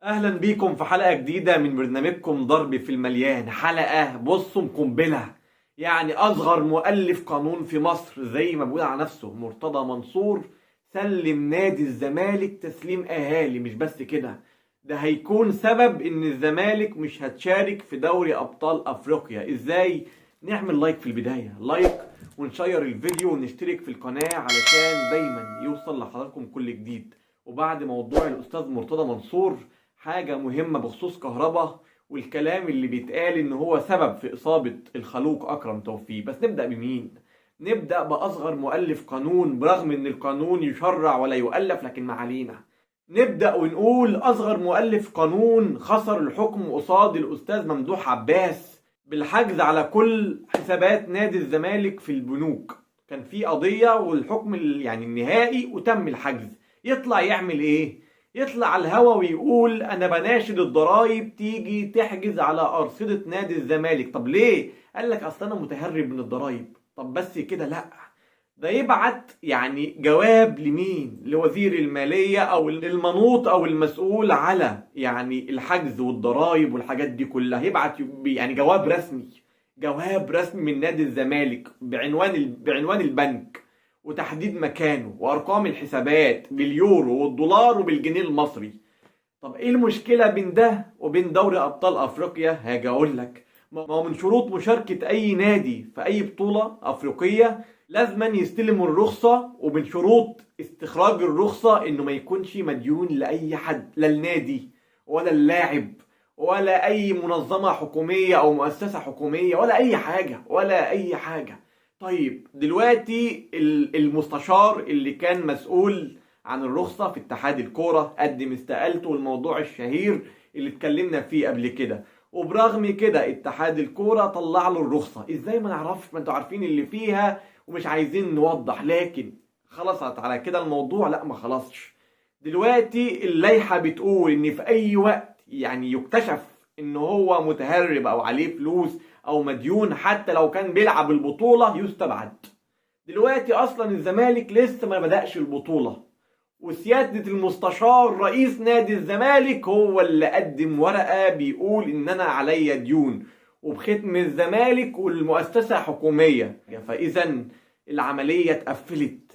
اهلا بيكم في حلقة جديدة من برنامجكم ضرب في المليان. حلقة بصوا قنبلة، يعني اصغر مؤلف قانون في مصر زي ما بيقول على نفسه مرتضى منصور سلم نادي الزمالك تسليم اهالي. مش بس كده، ده هيكون سبب ان الزمالك مش هتشارك في دوري ابطال افريقيا. ازاي؟ نعمل like في البداية، like ونشير الفيديو ونشترك في القناة علشان دايما يوصل لحضراتكم كل جديد. وبعد موضوع الاستاذ مرتضى منصور، حاجة مهمة بخصوص كهربا والكلام اللي بيتقال ان هو سبب في اصابة الخلوق اكرم توفيق. بس نبدأ بمين؟ نبدأ بأصغر مؤلف قانون، برغم ان القانون يشرع ولا يؤلف، لكن ما علينا. نبدأ ونقول أصغر مؤلف قانون خسر الحكم قصاد الأستاذ ممدوح عباس بالحجز على كل حسابات نادي الزمالك في البنوك. كان في قضية والحكم يعني النهائي وتم الحجز. يطلع يعمل ايه؟ يطلع على الهوا ويقول انا بناشد الضرايب تيجي تحجز على ارصدة نادي الزمالك. طب ليه؟ قال لك اصل انا متهرب من الضرايب. طب بس كده؟ لا، ده يبعت يعني جواب لمين؟ لوزير المالية او المنوط او المسؤول على يعني الحجز والضرايب والحاجات دي كلها. يبعت يعني جواب رسمي، جواب رسمي من نادي الزمالك بعنوان البنك وتحديد مكانه وارقام الحسابات باليورو والدولار وبالجنيه المصري. طب ايه المشكلة بين ده وبين دوري ابطال افريقيا؟ هاجي اقول لك، ما هو من شروط مشاركة اي نادي في اي بطولة افريقية لازما يستلم الرخصة، ومن شروط استخراج الرخصة انه ما يكونش مديون لاي حد، لا النادي ولا اللاعب ولا اي منظمة حكومية او مؤسسة حكومية ولا اي حاجة ولا اي حاجة. طيب دلوقتي المستشار اللي كان مسؤول عن الرخصة في اتحاد الكورة قدم استقالته، والموضوع الشهير اللي اتكلمنا فيه قبل كده، وبرغم كده اتحاد الكورة طلع له الرخصة. ازاي؟ ما نعرفش، ما انتوا عارفين اللي فيها ومش عايزين نوضح، لكن خلصت على كده الموضوع؟ لا ما خلصش. دلوقتي اللائحة بتقول ان في اي وقت يعني يكتشف ان هو متهرب او عليه فلوس او مديون، حتى لو كان بيلعب البطولة يستبعد. دلوقتي اصلا الزمالك لسه ما بدأش البطولة، وسيادة المستشار رئيس نادي الزمالك هو اللي قدم ورقة بيقول ان انا عليا ديون وبختم الزمالك والمؤسسة حكومية. فاذا العملية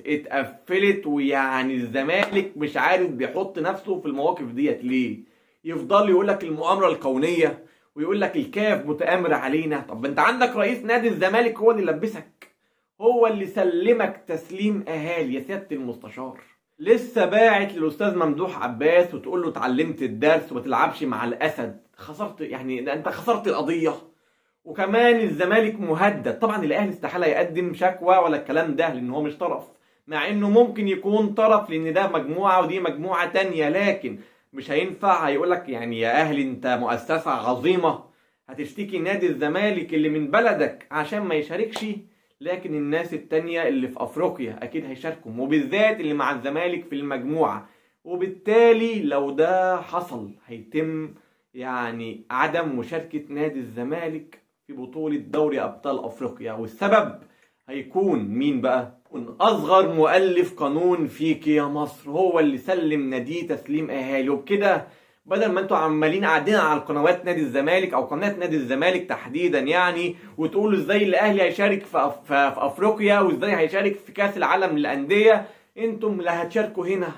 اتقفلت، ويعني الزمالك مش عارف بيحط نفسه في المواقف ديت ليه. يفضل يقولك المؤامرة الكونية ويقول لك الكاف متآمر علينا. طب انت عندك رئيس نادي الزمالك هو اللي لبسك، هو اللي سلمك تسليم اهالي يا سيادة المستشار. لسه باعت للاستاذ ممدوح عباس وتقول له اتعلمت الدرس وما تلعبش مع الاسد. خسرت يعني، ده انت خسرت القضية، وكمان الزمالك مهدد. طبعا الاهلي استحالة يقدم شكوى ولا الكلام ده لان هو مش طرف، مع انه ممكن يكون طرف لان ده مجموعة ودي مجموعة تانية، لكن مش هينفع. هيقولك يعني يا اهلي انت مؤسسة عظيمة هتشتكي نادي الزمالك اللي من بلدك عشان ما يشاركش، لكن الناس التانية اللي في افريقيا اكيد هيشاركوا، وبالذات اللي مع الزمالك في المجموعة. وبالتالي لو ده حصل هيتم يعني عدم مشاركة نادي الزمالك في بطولة دوري ابطال افريقيا. والسبب هيكون مين بقى؟ اصغر مؤلف قانون فيك يا مصر هو اللي سلم ناديه تسليم اهالي. وبكده بدل ما انتوا عمالين قاعدين على القنوات نادي الزمالك او قناة نادي الزمالك تحديدا يعني، وتقولوا ازاي الاهلي هيشارك في افريقيا وازاي هيشارك في كاس العالم للاندية، انتم لا هتشاركوا هنا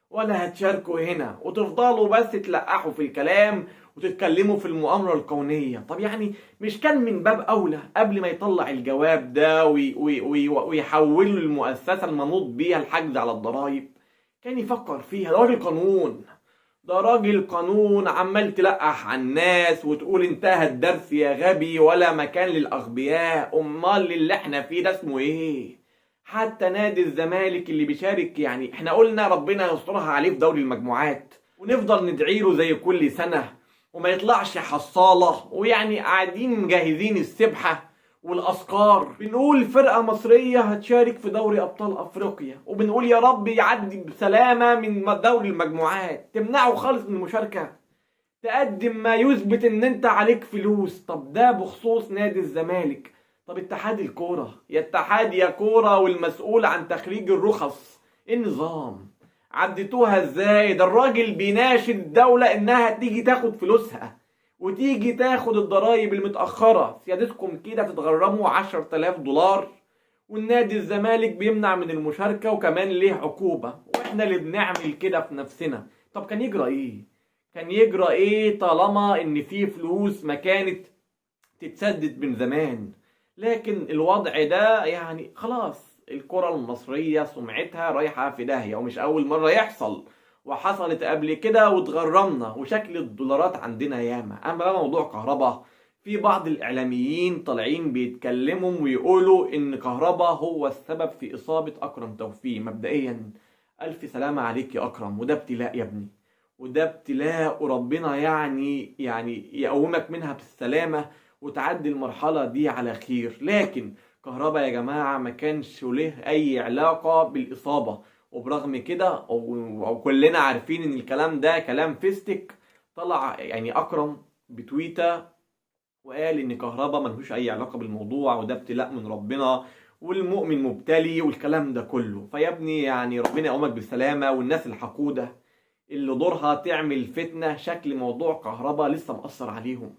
ولا هتشاركوا هنا، وتفضلوا بس تلقحوا في الكلام وتتكلموا في المؤامرة الكونية. طب يعني مش كان من باب أولى قبل ما يطلع الجواب ده ويحوله للمؤسسة المنوط بيها الحجز على الضرايب كان يفكر فيها؟ ده راجل قانون، ده راجل قانون، عمال تلقح على الناس وتقول انتهى الدرس يا غبي ولا مكان للأغبياء. أمال اللي احنا فيه ده اسمه ايه؟ حتى نادي الزمالك اللي بيشارك، يعني احنا قلنا ربنا يسترها عليه في دوري المجموعات ونفضل ندعي له زي كل سنة وما يطلعش حصالة، ويعني قاعدين مجهزين السبحة والأذكار، بنقول فرقة مصرية هتشارك في دوري أبطال أفريقيا، وبنقول يا رب يعدي بسلامة من دوري المجموعات، تمنعه خالص من المشاركة، تقدم ما يثبت ان انت عليك فلوس. طب ده بخصوص نادي الزمالك. طب اتحاد الكورة، يا اتحاد يا كورة والمسؤول عن تخريج الرخص، النظام عديتوها ازاي؟ ده الراجل بيناشد الدولة انها تيجي تاخد فلوسها وتيجي تاخد الضرايب المتأخرة. سيادتكم كده تتغرموا $10,000، والنادي الزمالك بيمنع من المشاركة وكمان ليه عقوبة، واحنا اللي بنعمل كده في نفسنا. طب كان يجرى ايه؟ كان يجرى ايه طالما ان في فلوس ما كانت تتسدد من زمان؟ لكن الوضع ده يعني خلاص الكرة المصرية سمعتها رايحة في داهية، ومش أول مرة يحصل، وحصلت قبل كده واتغرمنا، وشكل الدولارات عندنا ياما. أما بقى موضوع كهربا، في بعض الإعلاميين طالعين بيتكلموا ويقولوا إن كهربا هو السبب في إصابة أكرم توفيق. مبدئيا ألف سلامة عليك يا أكرم، وده ابتلاء يا ابني، وده ابتلاء، وربنا يعني يقومك منها بالسلامة وتعدي المرحلة دي على خير. لكن كهربا يا جماعة ما كانش له أي علاقة بالإصابة، وبرغم كده وكلنا عارفين إن الكلام ده كلام فيستك، طلع يعني أكرم بتويتة وقال إن كهربا ملهوش أي علاقة بالموضوع، وده ابتلاء من ربنا، والمؤمن مبتلي، والكلام ده كله. فيا ابني يعني ربنا يقومك بالسلامة. والناس الحقودة اللي دورها تعمل فتنة، شكل موضوع كهربا لسه مأثر عليهم،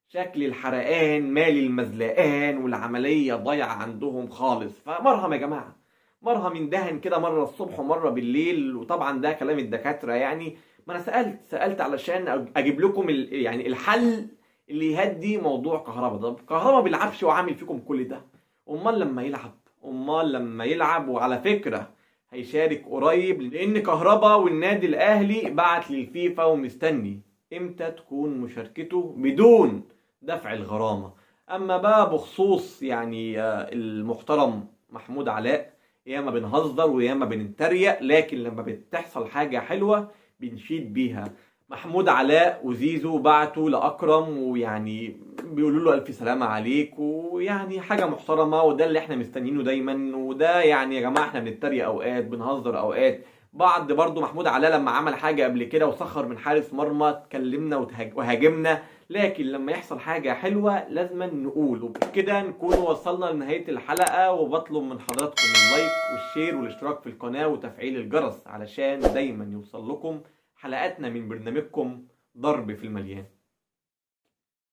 شكل الحرقان مالي المزلقان، والعملية ضايعة عندهم خالص. فمرهم يا جماعة، مرهم يندهن كده مرة الصبح ومرة بالليل. وطبعا ده كلام الدكاترة يعني، ما أنا سألت علشان أجيب لكم يعني الحل اللي يهدي موضوع كهربا ده. كهربا بيلعبش وعامل فيكم كل ده، أمال لما يلعب، أمال لما يلعب. وعلى فكرة هيشارك قريب، لأن كهربا والنادي الأهلي بعت للفيفا ومستني إمتى تكون مشاركته بدون دفع الغرامة. أما بقى بخصوص يعني المحترم محمود علاء، ياما بنهزر وياما بنتريق، لكن لما بتحصل حاجة حلوة بنشيد بيها. محمود علاء وزيزو بعتوا لأكرم ويعني بيقولوا له ألف سلامة عليك، ويعني حاجة محترمة، وده اللي احنا مستنيينه دايما. وده يعني يا جماعة احنا بنتريق أوقات، بنهزر أوقات. بعد برضو محمود علاء لما عمل حاجة قبل كده وسخر من حارس مرمى اتكلمنا وهاجمنا، لكن لما يحصل حاجة حلوة لازم نقول. وبكده نكون وصلنا لنهاية الحلقة، وبطلب من حضراتكم ال like وال share والاشتراك في القناة وتفعيل الجرس علشان دايما يوصل لكم حلقاتنا من برنامجكم ضرب في المليان.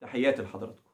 تحياتي لحضراتكم.